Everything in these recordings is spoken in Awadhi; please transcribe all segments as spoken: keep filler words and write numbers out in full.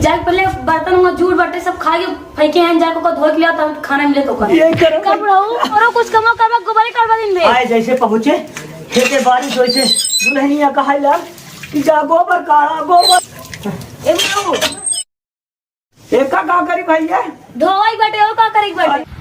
जाके पहले बर्तन हुआ जूठ बाटे सब खा के फेंके हैं, जाके ओकर धोए के लिया तब खाना मिले तो कर। ये करो। कब रहू? करो कुछ कमो करबा, गोबरे करबा दिन में। आए जैसे पहुँचे, खेते बारिश वैसे दुल्हनिया कहाई लाग कि जा गोबर काढ़ा, गोबर। ए बाबू। एका का करी भैया? धोवाई बाटे, और का करी बाटे?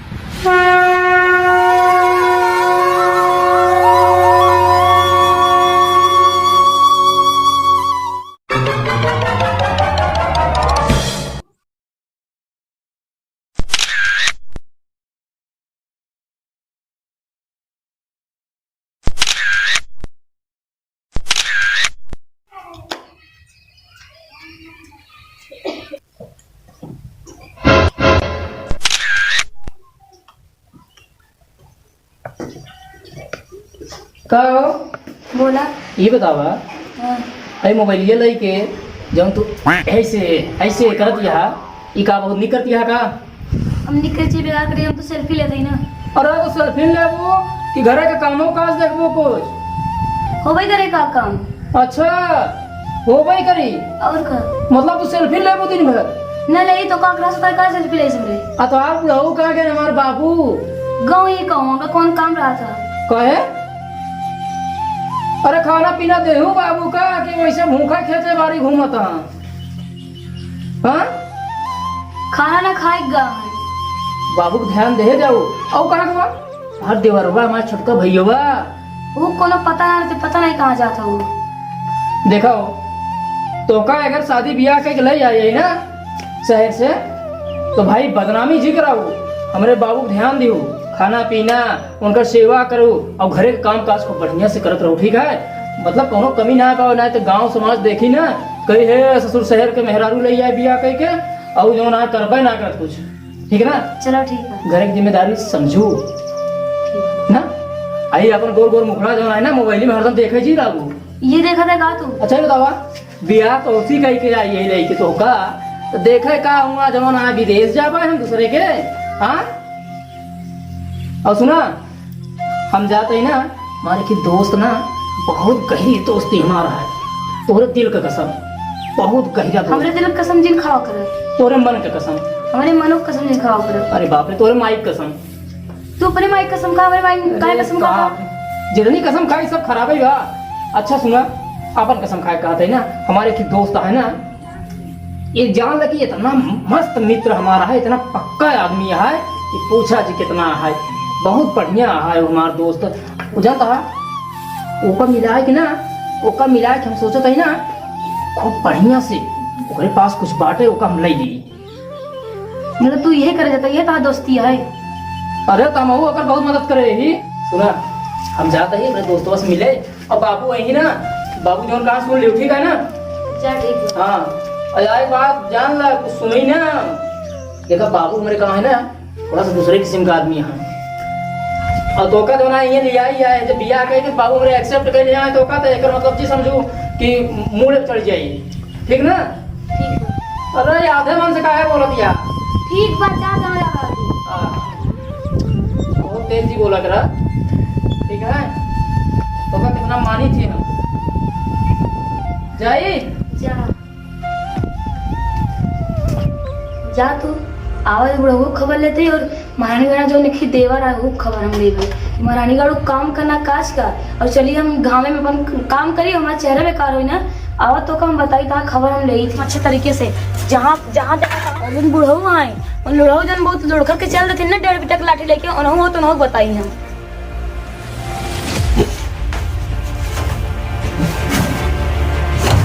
का हो? बोला। ये बतावा, हाँ। अरे मोबाइलिया लइके जौन तू ऐसे, ऐसे करत यहा, ई का बहुत निक करत यहा का? हम निक करे चीज बेकार करी, हम तो सेल्फी लेते ही ना। अरे तो सेल्फी लेबू कि घरे के कामो काज देखबू कुछ? होबे करे का काम? अच्छा, होबे करी। और का? मतलब तू सेल्फी लेबू दिन भर? ना ले, तो का क्लास का, का सेल्फी ले हमरे? आ तो आप बुढ़ऊ का के हमार बाबू? गाँव ही कहूँ, का कौन काम रहा था? कहे? अरे खाना पीना देहू बाबू का कि वैसे भूखा खेते बारी घूमत हाँ? हाँ? खाना ना खाए गा है। बाबू को ध्यान दे जाओ। और कहाँ गवा? हर देवरवा, हमार छोटका भैयवा। वो कोनो पता ना रहते, पता नहीं कहाँ जाता वो। देखो, तोका अगर शादी ब्याह के ले आई ना शहर से, तो भाई बदनामी जी कराऊ, हमरे बाबू को ध्यान दियो, खाना पीना, उनकर सेवा करू और घरे के काम काज खूब बढ़िया से करत रहू, ठीक है? मतलब कोनो कमी ना पावे, ना तो गांव समाज देखी ना, कही, "हे ससुर, शहर के मेहरारू ले आए बिया कह के, और जो ना करबे ना करत कुछ, ठीक है ना?" चलो ठीक है। घरे के जिम्मेदारी समझू ठीक। ना। आई अपन गोर गोर मुखड़ा जो है ना, मोबाइल में हरदम देखे जी रहू। ये देखा था का तू? अच्छा ये बतावा, बियाह तो उसी कह के आई है लइके तो का, तो देखे का हुआ जवन आ विदेश जाबा हम दूसरे के, हाँ? और सुना, हम जाते ही ना, हमारे की दोस्त ना, बहुत गहरी दोस्ती हमारा है, तोरे दिल का कसम, बहुत गहरा दोस्त। हमरे दिल का कसम जिन खड़ा करे। तोरे मन का कसम। हमरे मनो का कसम जिन खड़ा करे। अरे बाप रे, तोरे माई का कसम। तू अपने माई कसम खा, हमरे माई काहे कसम खा? जितनी कसम खाई सब खराब ही बा। अच्छा सुना, अपन कसम खाए कहते हैं ना, हमारे एक दोस्त है ना, ये जान ले कि इतना मस्त मित्र हमारा है, इतना पक्का आदमी है कि पूछा जी कितना है, बहुत बढ़िया है वो हमार दोस्त। वो जानता है, ओका मिलाए के ना, ओका मिलाए के हम सोचत है ना, खूब बढ़िया से ओकरे पास कुछ बाटे, ओका हम ले ली। मतलब तू यही करे जाता, ये कहा दोस्ती है? अरे तमहू ओकर बहुत मदद करे ही। सुना, हम जाते ही अपने दोस्तवा से मिले, और बाबू वही ना, बाबू जौन कहा सुन लियो, ठीक है ना? जा, ठीक है। हाँ, और एक बात जान ला, कुछ सुनई ना। देखा, बाबू हमरे कहा है ना, थोड़ा सा दूसरे किस्म का आदमी है। और तोका जौन है, ये लिया ही है, जब बियाह कहे कि बाबू हमरे accept कर लिया है, तोका तो एकर मतलब जी समझू कि मूड चढ़ जाई, ठीक ना? ठीक बा। अरे, आधे मन से काहे बोलत या? ठीक बा, जा, जा, जा, जा। हाँ। बहुत तेज जी बोला करा। ठीक है? तोका कितना मानी थी हम। जाई? जा। जा तू। आवा बुढ़ऊ खबर लेते और महारानी गाड़ा जो निखी देवर है, वो खबर हम लेबे। महारानी गाड़ू काम करना काज का, और चली हम घामे में अपन काम करी, हमारा चेहरा बेकार होई ना। आवा तोका हम बताई, तहाँ खबर हम लेई थी अच्छे तरीके से। जहाँ, जहाँ देखा था, और उन बुढ़ऊ आए, उन बुढ़ऊ जन बहुत लुढ़कर के चल देते ना, डेढ़ बिटक लाठी लेके, उन्हों हो तो उन्हों बताई हम।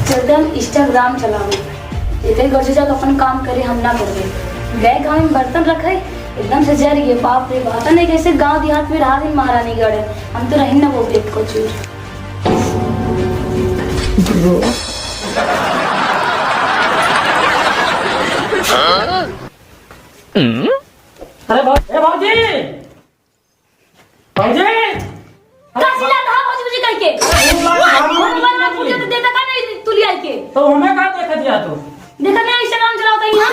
चल दे हम Instagram चलावे। एकर घर से जाके अपन काम करे, हम ना करबे। गए गाँव में बर्तन रखे, एकदम से जर गए। बाप रे, बात नहीं कैसे गाँव देहात में रहा दिन महारानी गढ़ है। हम तो रही ना वो पेट को चूर। अरे भौ-, ए भौजी! भौजी! का चिल्लात हा भौजी भौजी कह के? अरे, भूख लाग, खाना हम बना, बना फुर्सत देता का नहीं तू लिया के? तो हमें का देखे दिया तू? देखा नहीं Instagram चलावता ही हम।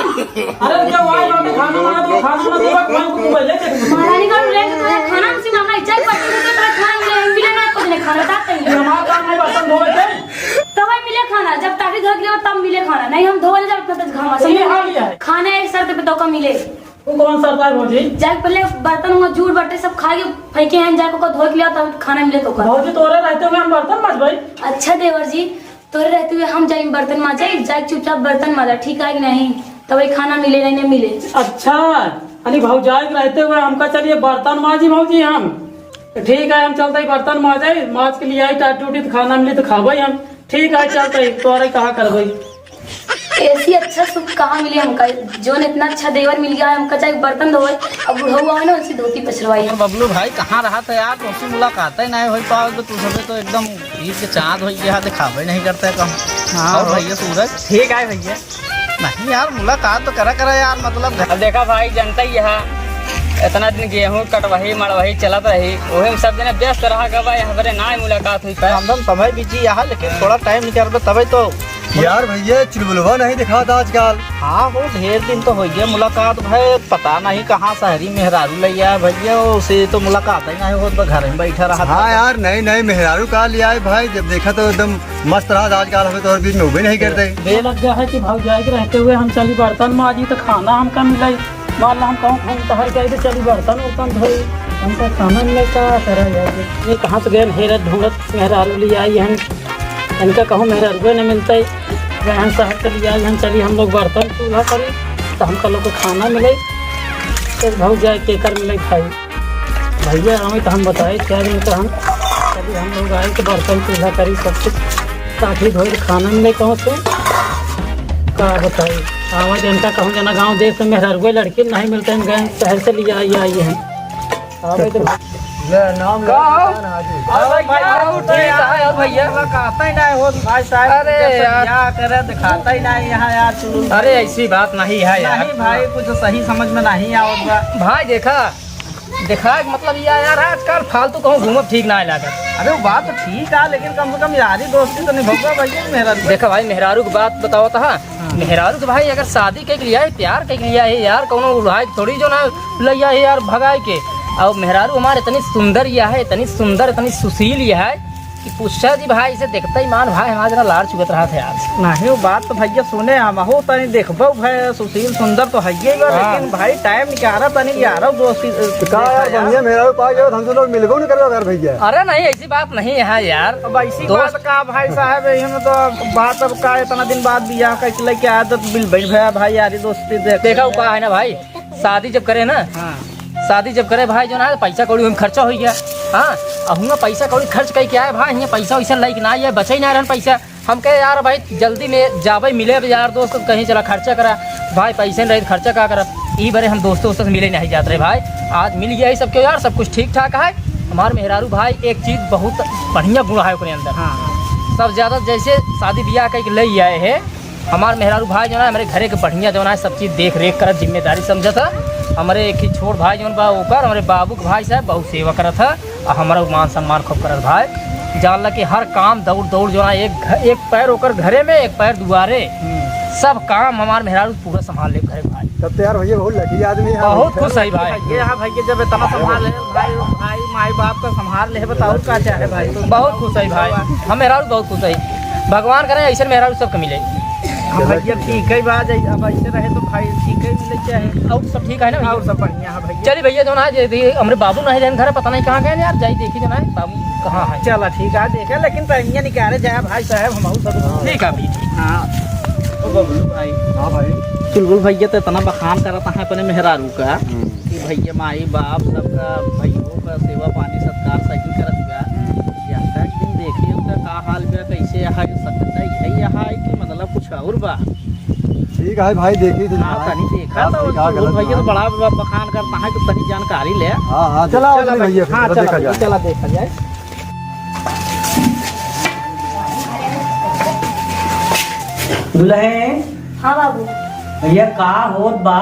अरे, क्या हुआ है, बाप रे, खाना बना दो, खाना बना दो, मैं कुछ पहले देख लूँ। महारानी का ले तो खाना हमसे मांगा, चाय पत्ती से तो खाना मिले, हम मिले ना कुछ नहीं खाना, बताते हैं। ये हमारा काम है, बर्तन धोवे थे। तो भाई मिले खाना, जब टाटी धोए के लिए तब मिले खाना, नहीं हम धोवल जाब अपना तक घामा, ये समझे? हाल ही है। खाना एक शर्त पे तोका मिले। वो कौन शर्त है भौजी? जाके पहले बर्तन में जूठ बट्टे सब खा के फेंके हैं, जाके ओका धोए के लिए तब खाना मिले तोका। भौजी तोरे रहते हुए हम बर्तन मजबई। अच्छा देवर जी, तोरे रहते हुए हम जाई बर्तन माजे, जाके चुपचाप बर्तन माजा, ठीक है कि नहीं? तब ये खाना मिले, नहीं, नहीं मिले। अच्छा, यानी भौजाई के रहते हुए हमका चलिए बर्तन माजी भौजी हम। ठीक है, हम चलते ही बर्तन माजे, माज के लिए आई टाटी उटी तो खाना मिली तो खाबे हम। ठीक है, चलते ही तोरे कहा करबे। ऐसी अच्छा सुख कहाँ मिले हमका, जोन इतना अच्छा देवर मिल गया है हमका, चाहे बर्तन धोए, अब बुढ़ऊ आवे ना उनसे धोती पछरवाई। बबलू भाई कहाँ रहा था यार, तुमसे मुलाकात ही नहीं हो पावे तो तू सबे तो एकदम ईद के चाँद हो गया, दिखावे नहीं करते कम। हाँ और हो। भैया सूरज। ठीक है भैया। नहीं यार, मुलाकात तो करा करा यार, मतलब घर अब देखा भाई, जनता ही है, इतना दिन गेहूँ कटवही मड़वही चलत रही, वही में सब जने व्यस्त रहा गवा, यहाँ बरे ना मुलाकात हुई पाए। हम तो समय बिजी यहाँ, लेकिन थोड़ा टाइम निकालबे तबे तो। यार भैया, चुलबुलवा नहीं दिखात आजकल। हाँ हो, ढेर दिन तो हो गया मुलाकात भए, पता नहीं कहाँ शहरी मेहरारू लैया है भैया, उसे तो मुलाकात ही नहीं होत, बस घर में बैठा रहा। हाँ यार, नई नई मेहरारू का लिया है भाई, जब देखा तो एकदम मस्त रहा, आजकल हमें तो और बीच में उबे नहीं करते। बे लग गया है कि भौजाई के रहते हुए हम चली बर्तन माजी तो खाना हमका मिलाई, मान ला हम कहूँ घूम टहर के आई तो चली बर्तन उर्तन धोई, हमका खाना मिले का करा जाए। ये कहाँ से गए हेरत ढूंढत मेहरारू ले आई हम, इनका कहूँ मेहरारुए न मिलते, गए हम शहर चली आई हम, चली हम लोग बर्तन चूल्हा करी तो हमका लोग को खाना मिले, तो भौजाई के कर मिले खाई। भैया, हमें तो हम बताए, क्या दिन तो हम, कभी हम लोग आए तो बर्तन चूल्हा करी, सब कुछ काठी धोए, खाना मिले कहूँ से, का बताई। आवाज इनका कहूँ जना गाँव देश में मेहरारुए लड़की नहीं मिलते हैं, गए शहर से लिए आई, आई हैं। आवे तो ले, नाम का ले, हो? नाम हाजिर। अरे भैया, भैया, ठीक है, भैया। मुलाकात ही नहीं होत, भाई साहब, अरे जैसे यार। क्या करे, दिखाता ही नहीं यहाँ यार, शुरू। अरे ऐसी बात नहीं है यार। नहीं भाई, कुछ सही समझ में नहीं आवत बा। भाई देखा, देखा, मतलब, या-, यार, आजकल फालतू कहूँ घूमब ठीक ना लागत। अरे, वो बात तो ठीक है, लेकिन कम से कम यारी दोस्ती तो निभउबा भैया, मेहरारू। देखा भाई, मेहरारू के बात बतावत हा। हाँ। मेहरारू के भाई अगर शादी कइके लिया है, प्यार कइके लिया है यार, कौनो उल्हाय थोड़ी जो ना लइया है यार भगाए के। और मेहरारू हमार इतनी सुंदर या है, इतनी सुंदर, इतनी सुशील या है कि पूछा जी भाई, इसे देखते ही मान भाई हमारा जना लार चुकत रहा था यार। नहीं, वो बात तो भैया सुने, हमहू तनी देखबो भाई, सुशील सुंदर तो हइये बा, हाँ। लेकिन भाई टाइम निकारा तनी यारो दोस्ती। तो का यार, देखा यार। बढ़िया मेहरारू पा गया, हमसे लोग मिलबो नहीं करबो यार भैया। अरे नहीं, ऐसी बात नहीं है यार। अब ऐसी दोस्त बात का भाई साहब, यही में तो बात अब का, इतना दिन बाद बियाह कइके लेके आया तो बिल बैठ भया भाई, यारी दोस्ती देख। देखा वो का है ना भाई, शादी जब करे ना, हाँ। शादी जब करे भाई, जो ना, पैसा कौड़ी में खर्चा हो गया। हाँ, अब हुआं पैसा कौड़ी खर्च कइके आए भाई, हियां पैसा वैसा लाइक ना आए, बचे ही ना रहन पैसा। हम कहे, "यार भाई, जल्दी में जाबे मिले अब यार दोस्त, कहीं चला खर्चा करा।" भाई, पैसे नहीं रहे, खर्चा का करा? ई बरे हम दोस्तों, दोस्तों से मिले नहीं जात रहे भाई। आज मिल गया ही सबके यार, सब कुछ ठीक ठाक है। हमार मेहरारू भाई, एक चीज बहुत बढ़िया गुण है ओकरे अंदर। हाँ। सब ज्यादा जैसे शादी ब्याह कइके ले आए हैं, हमार मेहरारू भाई जो ना, हमरे घरे के बढ़िया जो ना, सब चीज देख रेख करत, जिम्मेदारी समझत है। हमरे एक ही छोट भाई जौन बा ओकर, हमरे बाबू के भाई साहब बहुत सेवा करत है, और हमरा मान सम्मान खूब करत भाई। जान ला कि हर काम दौड़ दौड़ जो ना, एक घ-, एक पैर ओकर घरे में, एक पैर दुआरे। हम्म। सब काम हमार मेहरारू पूरा संभाल ले घरे भाई। तब तो यार भैया बहुत लकी आदमी है। बहुत खुश है भाई। ये है भाई कि जब इतना संभाल ले भाई, भाई माई बाप का संभाल ले, बताओ का चाहे भाई। बहुत खुश है भाई, हम मेहरारू बहुत खुश है। भगवान करे ऐसे मेहरारू सबके मिले। हाँ भैया, ठीक है बा, जै-, अब ऐसे रहे तो भाई ठीक है, मिले चाहे। और सब ठीक है ना भैया? और सब बढ़िया है भैया। चलिए भैया, जो ना, जे दी-, हमरे बाबू नहीं रहन घर, पता नहीं कहाँ गए यार, जाई देखी जो ना, बाबू कहाँ है। चला ठीक है, देखे, लेकिन टाइमिया निकाले जाए भाई साहब, हम सब। ठीक है भैया, ठीक। हाँ। ओ बबलू भाई। हाँ भाई। चुलबुल भैया तो इतना बखान करता है अपने मेहरारू का हम्म। कि भैया माई बाप सबका, भैयों का सेवा पानी सत्कार सही करत बा। हम्म। या तक दिन देखिए उनका का हाल बा, कैसे है, सब सही है, यह है कि मतलब कुछ और बा। ठीक है भाई, देखी तो हाँ, जाए। तनी देखा हाँ, तो ठीक है, चुलबुल भैया तो हाँ। बड़ा ब-, बखान करता है, तो तनी जानकारी ले। हाँ, हाँ, चला, चला चला भैया, भैया, हाँ, चला चला देखा भैया, जाए। चला देखा जाए। दुल्हन। हाँ बाबू। भैया, का होत बा?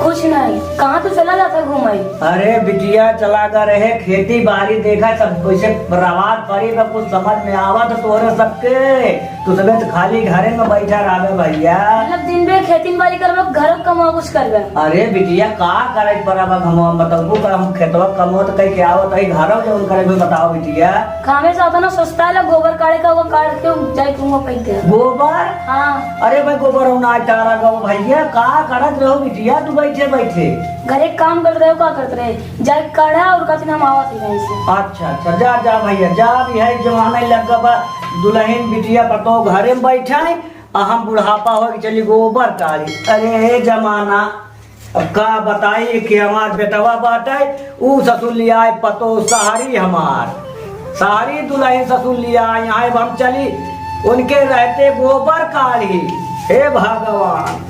कुछ नहीं, कहाँ तू चला जाता घूमे? अरे बिटिया, चला गा रहे खेती बाड़ी, देखा सब वैसे बर्बाद पड़ी बा, कुछ समझ में आवत तोहरे सबके। तू सबे तो खाली घरे में बैठा रहबे भैया। मतलब दिन भर खेती बाड़ी करबे, घरो कमवा कुछ करबे? अरे बिटिया, का करे के परब, हम बतबू का, हम खेतवा कमवा तो कई के आवत है, घरो जौन करे में बताओ बिटिया। घामे से आता ना, सोचता है ला गोबर काढ़े का, वो काढ़ के जाए के हुआ फेंक दे। गोबर? हाँ। अरे भाई, गोबर होना है तारा गो भैया, का करत रहो बिटिया तू बैठे बैठे? घरे काम करत रहो, का करत रहे? जाए काढ़ा और कहते हम आवत ही कहीं से। अच्छा, अच्छा, जा, जा भैया, जा, अभी है जमाना लग बा, दुल्हन बिटिया पतो घरे में बैठा है, आ हम बुढ़ापा हो के चली गोबर काढ़ी। अरे जमाना, अब का बताई कि हमार बेटवा बाटे, ऊ ससुर लियाए पतो सारी हमार, सारी दुल्हन ससुर लियाए, यहाँ अब हम चली उनके रहते गोबर काढ़ी। हे भगवान,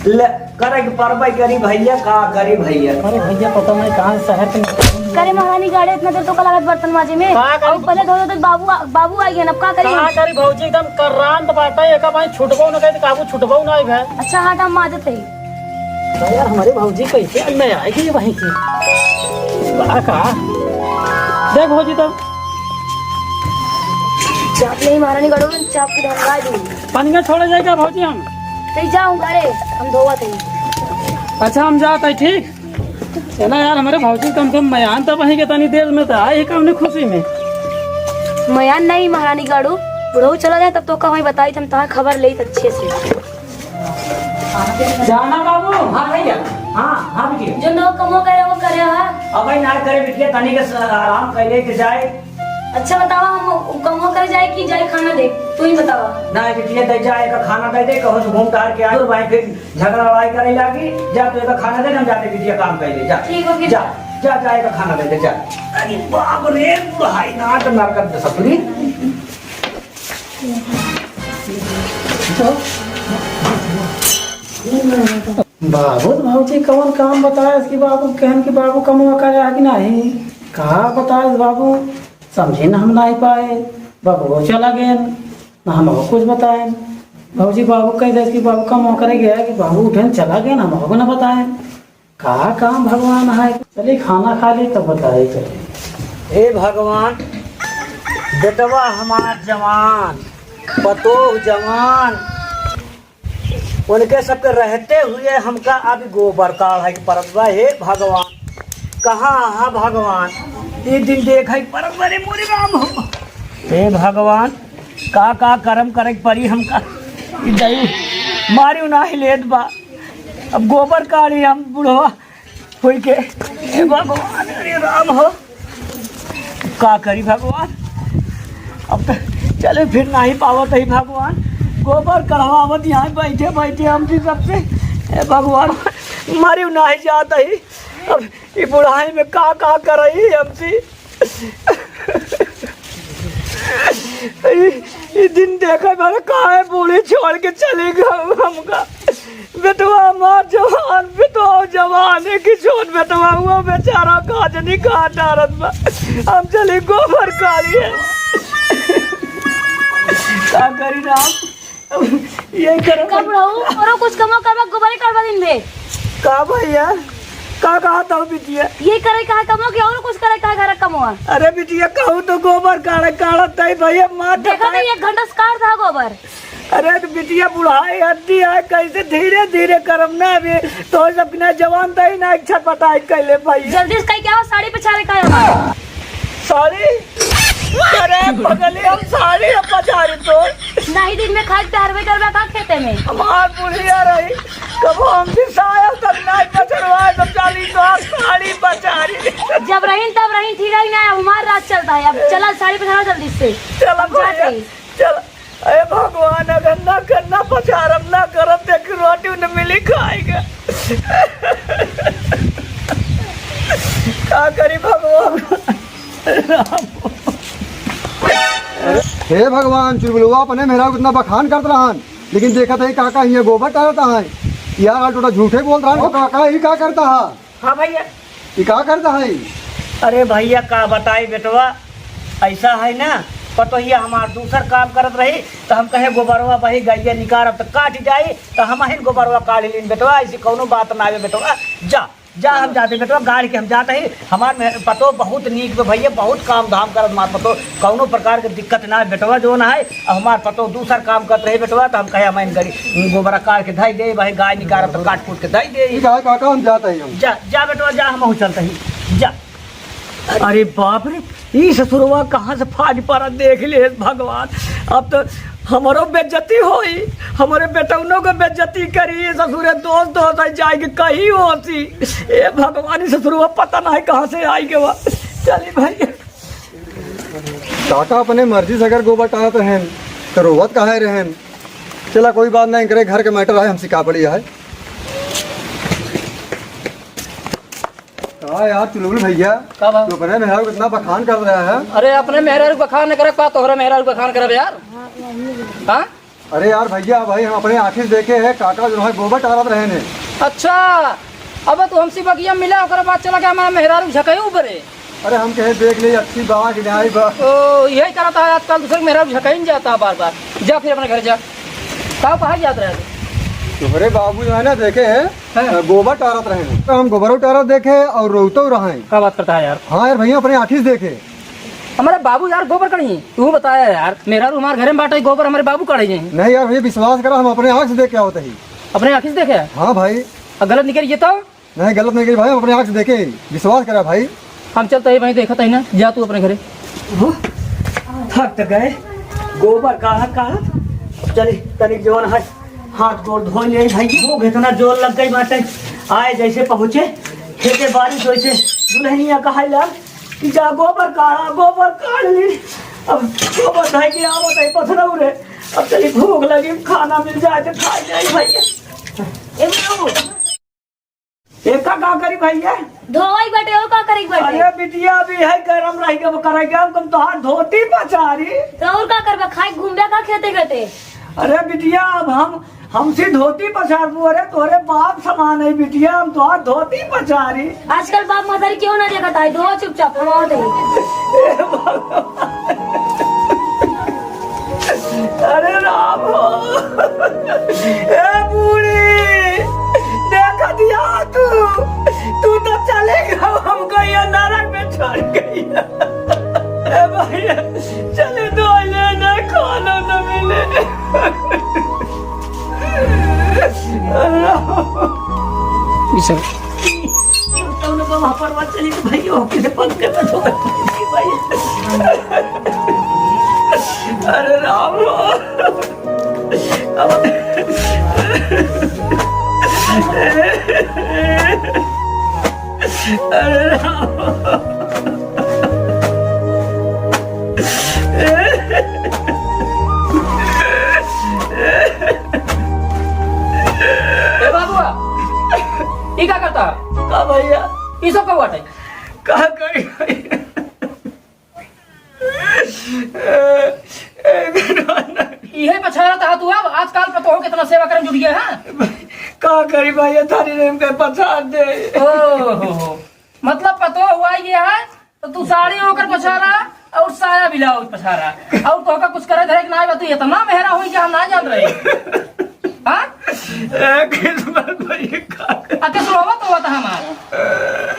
ले, करे के परबे करी भैया, का करी भैया? अरे भैया, पता नहीं कहाँ शहर के करे महारानी गाड़े इतना देर तो का लागत बर्तन माजे में। का करी? और पहले धो दो तो बाबू आ, बाबू आई है ना, अब का करी का हम? करी भौजी, एकदम करान तो बाटा है, एका भाई छुटबो न कहे तो काबू छुटबो ना है भाई। अच्छा, हाँ, तो हम माजत है। तो यार, हमारे भौजी कैसे में आएगी वहीं की? का, का? देख भौजी तो। चाप नहीं महारानी गाड़ो, चाप की ढंगा दी। पनिया छोड़े जाए क्या भौजी हम? तो जाऊँ घरे, हम धोवत है। अच्छा, हम जात है, ठीक? चला यार, हमारे भौजी कम से कम मयान तो वहीं के तनी देर में तो आए ही कम खुशी में। मयान नहीं महारानी गाड़ू, बुढ़ऊ चला जाए तब तो का वहीं बताई, हम तहां खबर लेत अच्छे से। जाना बाबू। हाँ भैया। हाँ, हाँ बिटिया। जो नौ कमो करे वो करे हा। अब भाई ना करे बिटिया, तनी के स-, आराम कर ले के जाए। अच्छा बतावा, हम उ कमो करे जाए कि जाए खाना दे, तू ही बतावा। ना बिटिया, दे जाए का खाना दे दे, कहो से घूम टहर के आए, और भाई फिर झगड़ा लड़ाई करे लागी। जा, तू एका खाना दे, हम जाते बिटिया काम कर ले, जा। ठीक हो, फिर जा, जा, जा, एका खाना दे दे, जा। अरे बाप रे, बुढ़ाई ना तो नरकत दे सपनी। बाबू, भौजी कौन काम बताए इसकी? बाबू कहन कि बाबू कमवा करे कि नहीं? का बताए बाबू, समझे ना हम नहीं पाए। बाबू चला गए, ना हम कुछ बताए। भौजी बाबू कह दे कि बाबू कमवा करे गया कि बाबू उठे चला गए, ना हम ना बताए। का काम भगवान है? चली खाना खा ली तब बताई चली। हे भगवान, बेटवा हमार जवान, पतोह जवान, उनके सबके रहते हुए हमका अब गोबर काढ़े के परत बा। हे भगवान, कहाँ हा भगवान? ई दिन देखे के परत बा रे मोरे राम हो। हे भगवान, का का करम करे के परी हमका। ई दही मारी नाही लेत बा। अब गोबर काढ़ी हम बुढ़वा होई के। हे भगवान, अरे राम हो, का करी भगवान, अब तो चले फिर नाही पावत ही भगवान। गोबर कढ़वावत यहाँ बैठे बैठे हम भी सबसे, हे भगवान, मरी नाही जात ही। अब ई बुढ़ाई में का का करई हमसे। ई, ई दिन देखे भर काहे बूढ़ी छोड़ के चली गऊ हमका। बेटवा हमार जवान, बेटवा जवान है कि छोट बेटवा हुआ बेचारा का जनी का डारत बा। हम चली गोबर काढ़ी है। का करी राम? ये करो। कब रहू? औरो कुछ कमो करबा, गोबरे काढ़बा दिन भे। का भैया? का कहा था बिटिया? ये करे कहा कमो कि औरो कुछ करे कहा घर कमो? अरे बिटिया, कहू तो गोबर काढ़े, काढ़त है भैया, मार देखा देता तो है। एक घंटा से काढ़ था गोबर। अरे तो बिटिया, बुढ़ाई हड्डी है, कैसे धीरे धीरे करम ना अभी। तो सब ना जवान तई ना इच्छा पटाई कैले भैया। जल्दी से कही क्या हो, साड़ी पछारे का है? साड़ी? अरे पगली, हम साड़ी अब पछारी तो। नहीं, दिन में खाली टहरबे करबे का खेते में? हमार बुढ़िया रही, कबो हमसे साया तक नहीं पछरवाए, तो चाली तो साड़ी पछारी। जब रहीन तब रहीन, ठीक है ना, अब हमार राज चलता है। अब चला साड़ी पहनाओ जल्दी से। चला हम जाते भैया, हैं। चला। अरे भगवान, अगर ना करना पछारम ना करब, देख रोटी न मिली खाएगा। का करी भगवान? हे भगवान, चुलबुलवा अपने मेहरारू कितना बखान करत रहन, लेकिन देखत है काका हियाँ गोबर टारत है। यार, आज टोटा झूठे बोल रहा है। ओ काका, ही का करता है? हाँ भैया। ई का करता है? अरे भैया, का बताई बेटवा, ऐसा है ना, पतोहिया हमार दूसर काम करत रही, तो हम कहे गोबरवा बही गइया निकार, अब तो काट जाई, तो हम ही गोबरवा काढ़ लीन बेटवा, ऐसी कौनो बात ना आवे बेटवा, जा। जा, हम जाते बेटवा, गाड़ी के हम जाते ही। हमार में-, पतो बहुत नीक बा भैया, बहुत काम धाम करत हमार पतो, कौनो प्रकार के दिक्कत ना है बेटवा, जो ना है। अब हमार पतो दूसर काम करत रहे बेटवा, तो हम कहे, "हम इन गड़ी गोबरा काट के धई दे, भाई गाय निकालत तो काट कूट के धई दे।" ठीक है काका, हम जाते ही हम। जा, जा बेटवा, जा, हम चलते ही। जा। अरे बाप रे, ई ससुरवा कहाँ से फाज पड़ा, देख ले भगवान। अब तो हमरो बेइज्जती होई, हमरे बेटौनो के बेइज्जती करी, ससुरे दोस्त दोस्त है, जाए के कही होती। ए भगवान, ई ससुरवा पता नहीं कहाँ से आई गवा। चली भाई। काका अपने मर्जी से अगर गोबर टारत रहेन, तो रोवत काहे रहेन? चला कोई बात नहीं, करे घर के matter है, हमसे का पड़ी है। का यार चुलबुल भैया, का बा? तू अपने मेहरारू कितना बखान कर रहा है। अरे अपने मेहरारू बखान न करब का, तोहरे मेहरारू बखान करब यार। हाँ? अरे यार भैया, भाई हम अपने आँखी से देखे हैं, काका जो है गोबर टारत रहे ने। अच्छा, अब तू हमसे बगिया मिला, ओकरे बाद चला गया हमारा मेहरारू झकाई ऊपरे। अरे हम कहे देख ले अच्छी बा कि नहीं बा। ओ, यही करता है आजकल, दूसरे के मेहरारू झकाई नहीं जाता बार बार। जा फिर अपने घर जा। का कहा जात रहे? तोहरे बाबू जो है ना देखे हैं, हाँ। गोबर टारत रहे हैं। तो हम गोबरो टारत देखे और रोवतो रहे। का बात करता है यार? हाँ यार भैया, अपने आँखी से देखे। हमारे बाबू यार गोबर कढ़ी, तू बताया यार, मेहरारू हमारे घरे में बाटे, गोबर हमारे बाबू कढ़ी जाए। नहीं यार भैया, विश्वास करा, हम अपने आँख से देख के आवत ही। अपने आँखी से देखे? हाँ भाई। और गलत निकल ये तो? नहीं, गलत नहीं कही भाई, हम अपने आँख से देखे, विश्वास करा भाई। हम चलते ही भाई, देखत ही ना, जा तू अपने घरे। हो, थक तो गए, गोबर काढ़त काढ़त। चली, तनिक जवन है, हाथ गोड़ धो ले भाई। भूख इतना जोर लग गई बाटे, आए जैसे पहुँचे खेते बाड़ी, तो ऐसे दुल्हनिया कहाई लाग कि जा गोबर काढ़ा, गोबर काढ़ ली। अब गोबर धई के आवत है पथरऊ रे, अब चली भूख लगी, खाना मिल जाए तो खा जाए भैया। ए बाबू, एका का करी भैया? धोवई बटे, और का करी बटे? अरे बिटिया, अभी है गरम रह के करे के, हम तोहार धोती पछारी। तो और का करबा, खाई घूमबे का खेते खेते? अरे बिटिया, अब हम, हमसे धोती पछारबू? अरे तोरे बाप समान है बिटिया, हम तोहार धोती पछारी। आजकल बाप मतारी क्यों ना देखत है, धो चुपचाप, हम आवत है। अरे राम हो, ए बूढ़ी, देखत हिया तू, तू तो चले गयो, हमको ये नरक में छोड़ गई। ए भैया, चले दो लेने, खाना न मिले। अरे राम। ई सब। तब न बाबा परवा चली तो भैया, ओके से पंख में धो के भाई। अरे राम। अरे राम। ए बाबुआ, ई का करता? का भैया? ई सब का बाटे? का करी भैया? इहे पछारत हा तू? अब आजकल पतोह के इतना सेवा करे में जुट गया है। का करी भैया, थारी रेम के पछार दे। ओ हो हो। मतलब पतोह हुआ ये है तो तू साड़ी ओकर पछारा और साया ब्लाउज पछारा और तोहका कुछ करे धरे के ना बा, तू इतना मेहरा होई कि हम ना जान रहे। हाँ? ए, किस्मत भैया का आ के सुहावत होत हमार।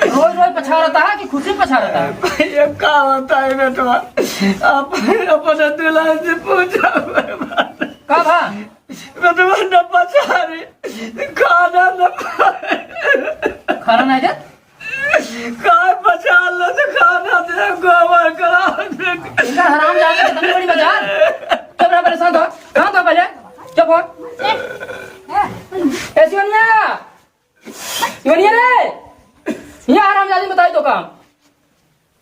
रोज रोज पछारता है कि खुशी पछारता है? भैया का होता है बेटवा? आप अपने दुल्हन से पूछा बर्बाद। का भा? बेटवा न पछारे, खाना न पाए। खाना नहीं दे? काय पछार लो तो खाना दे, गोबर करा दे। इनका हराम जाने कितनी बड़ी मजाल। चुप रह, पहले शांत हो, शांत हो पहले। चुप हो। ए, सिवनिया! सिवनिया रे! यहाँ हरामजादी बताई तो काम।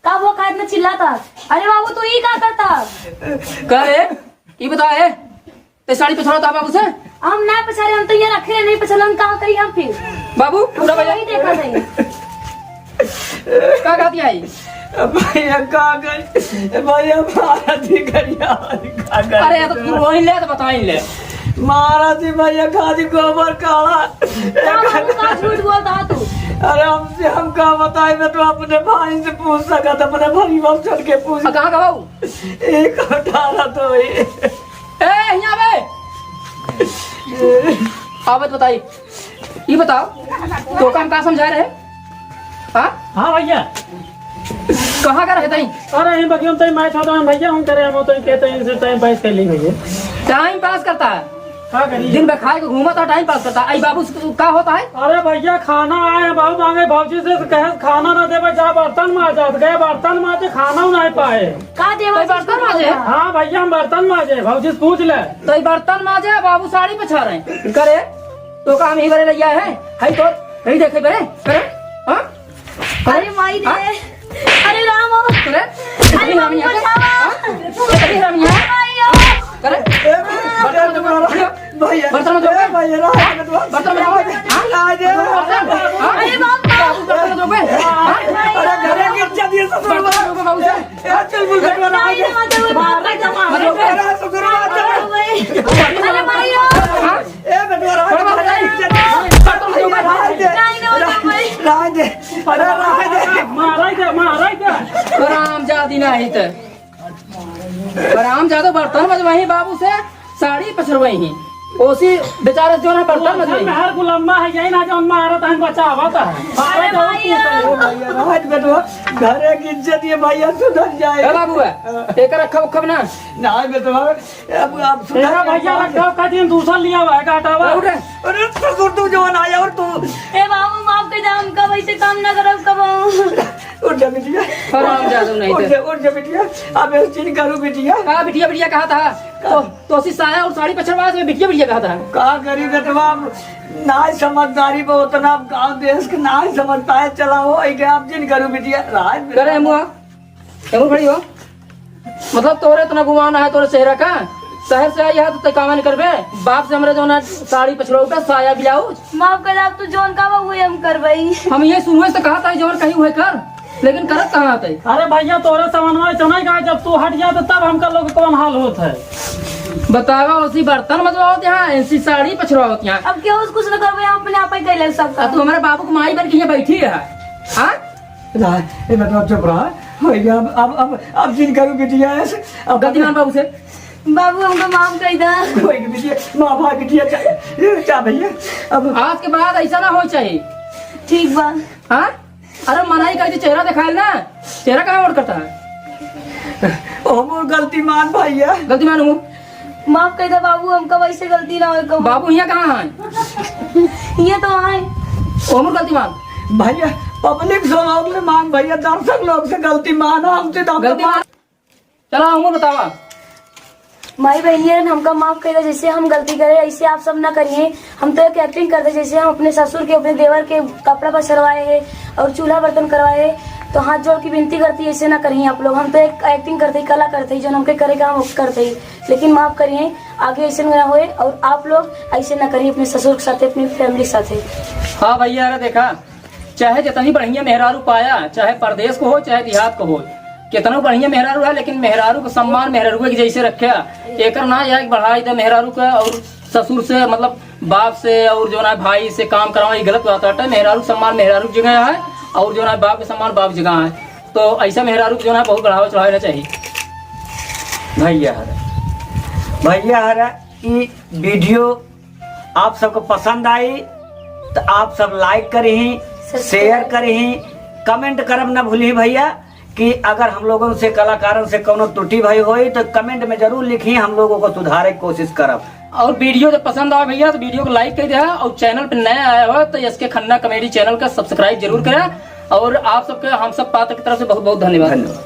का वो का इतना चिल्लाता? अरे बाबू, तू ई का करता? का रे? ई बता, ए? ते साड़ी पछाड़ा था बाबू से? हम ना पछाड़े, हम तो ये रखे रहे, नहीं पछाड़े, हम का करी हम फिर? बाबू, हम पूरा तो भैया। वही देखा नहीं। का कहती आई? भैया का गई? भैया मारा थी गरिया, का गई? अरे, तो तू रोई ले, तो बताई ले। मारा थी भैया, खाली गोबर काढ़ा। का बाबू, का झूठ बोलता है तू? अरे, हमसे हम का बताई, मैं तो अपने भाई से पूछ सकत, अपने भाई बाप छोड़ के पूछ। आ, कहाँ का बाबू? एक अठारह तो ही। ए, यहाँ बे। आवत बताई। ई बताओ, तो काम का समझा रहे? हाँ? हाँ भैया। कहाँ का रहे तई? अरे, यहीं बगिया में तई मैच होता है भैया, हम करे, हम तो कहते हैं, इसे टाइम पास कर ली भैया। टाइम पास करता है? का करी? दिन भर खाए के घूमत है, टाइम पास करता है। आई बाबू से का होता है? अरे भैया, खाना आए हैं, बाबू मांगे भौजी से, कहे खाना ना देवे, जा बर्तन मांज, जा, गए बर्तन मांजे, खाना नहीं पाए। का देवा तो बर्तन मांजे? हाँ भैया, हम बर्तन मांजे, भौजी से पूछ ले। तो ये बर्तन मांजे, बाबू साड़ी पछारे करे। तो का हम ही बरे लइया है? हई तो, हई देखे बरे, करे? हाँ? करे? अरे माई रे। हाँ? अरे राम। करे? अरे बाबू, बचावा। हाँ? अरे हरामिया। अरे माई हो। करे? ए, बर्तन मत धोबे। भैया। बर्तन मत धोबे। ए, भैया, राम, हाँ? बर्तन मत धोबे। हाँ? राम दे। हाँ? अरे बाप रे। बर्तन मत धोबे। हाँ? अरे घरे की इज्जत ये सब बर्तन मत धोबे बाबू से। ए, चल, बोल, बर्तन मत धोबे। मत धोबे। अरे शुक्र बात है। अरे माई हो। हाँ? ए, बेटवा, राज, बड़ा बाबू, राज, राज, राज दे। नहीं, नहीं, नहीं, नहीं। राज दे। अरे, राज दे। मारा ही दे, मारा ही दे। हरामजादी नहीं तो। हरामजादो बर्तन मजवाई बाबू से, साड़ी पछरवाई। ओसी बेचारे जो ना बर्तन मजवाई। मेहर गुलामा है, यही ना जो मारत है, बचावत है। अरे भाई, ओ भैया, राज बेटवा, घरे की इज्जत ये भैया सुधर जाए। ए बाबू है, एक रखब उखब ना। ना बेटवा, अब, अब सुना तेरा के भैया बात रखा का दिन दूसरा लिया हुआ है, का हटावा? अरे, अरे, ससुर तू जवन आया और तू ए बाबू, माफ कर दे, हमका वैसे काम ना करब कबहू। उठ जा बिटिया। हरामजादो नहीं उठ तो। जा, उठ जा बिटिया। अब ऐसे नहीं करू बिटिया। का बिटिया, बिटिया कहा था? तो, तो सी साया और साड़ी पछरवा से बिटिया, बिटिया कहा था। का करी बेटवा, अब ना समझदारी पे उतना, अब गाँव देश के ना समझता है। चला हो, आई के आप जिन करू बिटिया, राज करे मुआ। केहू खड़ी हो? मतलब तोरे इतना गुमान है तोरे चेहरा का? शहर से आई है तो तय कामन करबे? बाप से हमरे जौन है साड़ी पछरौटा, साया ब्लाउज। माफ कर दे, अब तू जौन कहबा उहे हम करबई। हम ये शुरू से कहा था जौन कहीं उहे कर, लेकिन करत कहाँ थे? अरे भैया तोरे समझ में चनाई का जब तू हट जाते तब हमका लोग कौन हाल होत है? बतावा, ओसी बर्तन मजवावत यहाँ, ऐसी साड़ी पछरवावत यहाँ। अब केहू से कुछ न करबे, हम अपने आप ही कर ले सब आ, काम। तू हमारे बाबू की माई बन के यहाँ बैठी है, हाँ? रहा, ए बेटवा चुप रहा। भैया अब, अब, अब, अब जिन करू बिटिया ऐसे, अब गलती मान बाबू से। बाबू हमको माफ कर दा। कोई के बिटिया, माफ आ बिटिया, जा, ए, जा भैया। अब आज के बाद ऐसा ना हो चाहिए। ठीक बा। हाँ? अरे मनाई कर दे, चेहरा दिखाए ना, चेहरा कहाँ और करता है? हमर गलती मान भैया। गलती मान हूँ। माफ कर दे बाबू, हमका वैसे गलती ना होए कबो। बाबू यहाँ कहाँ है? ये तो आए। ओमर गलती मान। भैया, पब्लिक से लोग ले मान भैया, दर्शक लोग से गलती मान, हमसे तो गलती मान। चला ओमर बतावा। माई बहनियन, हमका माफ कर दे, जैसे हम गलती करे ऐसे आप सब ना करिए। हम तो एक एक्टिंग करते, जैसे हम अपने ससुर के, अपने देवर के कपड़ा पछरवाए हैं और चूल्हा बर्तन करवाए हैं, तो हाथ जोड़ के विनती करती, ऐसे ना करिए आप लोग। हम तो एक एक्टिंग करते, कला करते, जो हमके करे का हम करते। लेकिन माफ करिए, आगे ऐसे ना होए और आप लोग ऐसे ना करिए अपने ससुर के साथ, अपनी फैमिली के साथ। हाँ भैया, अरे देखा, चाहे जितनी बढ़िया मेहरारू पाया, चाहे परदेश को हो, चाहे देहात को हो, कितना बढ़िया मेहरारू है, लेकिन मेहरारू को सम्मान मेहरारू के जैसे रखे, एकर ना जाए बढ़ाई दे मेहरारू का और ससुर से, मतलब बाप से और जो ना भाई से काम करावे, ये गलत बात है। मेहरारू सम्मान मेहरारू की जगह है और जो ना बाप के सम्मान बाप की जगह है। तो ऐसा मेहरारू को जो ना बहुत बढ़ावा चढ़ावे ना चाहिए। भैया हरा, भैया हरा, ई वीडियो आप सबको पसंद आई तो आप सब लाइक करी, सब्सक्राइब। शेयर करी, कमेंट करब ना भूली भैया कि अगर हम लोगन से कलाकारन से कौनो त्रुटि भई होई तो कमेंट में जरूर लिखी, हम लोगों को सुधारे की कोशिश करब। और वीडियो जब पसंद आवे भैया तो वीडियो को लाइक कर दे और चैनल पे नया आया हो तो एस के खन्ना कॉमेडी चैनल का सब्सक्राइब जरूर करें। और आप सबके हम सब पात्र की तरफ से बहुत बहुत धन्यवाद। धन्यवाद।